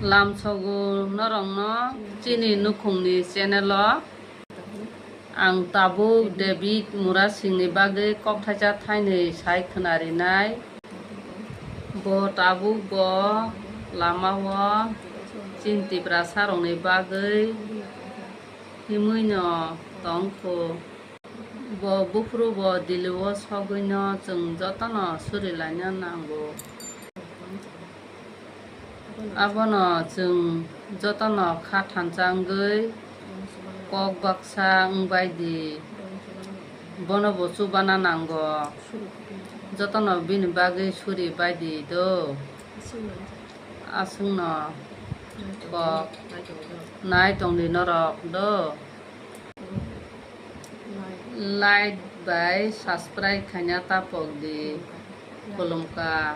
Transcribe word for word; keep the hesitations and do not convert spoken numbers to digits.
Lamsogo norokno chini nukhungni channel o. Ang tabuk David Murasingni bagwi kokthaisa thainwi sai khwnarinai. Bo tabuk bo lamao chini Tiprasarokni bagwi himwino tongkho. Bo buphuru bo Delhi o sogwino chwng jotono surilaina nango. Abono chwng jotono kha thansa wngwi kok baksa wngbai di. Bono bo chubana nango. Jotono bini bagwi suri bai di do. Aswkno kok nai tongdi norok do. Like bai subscribe khaina tapok di. Khulumkha.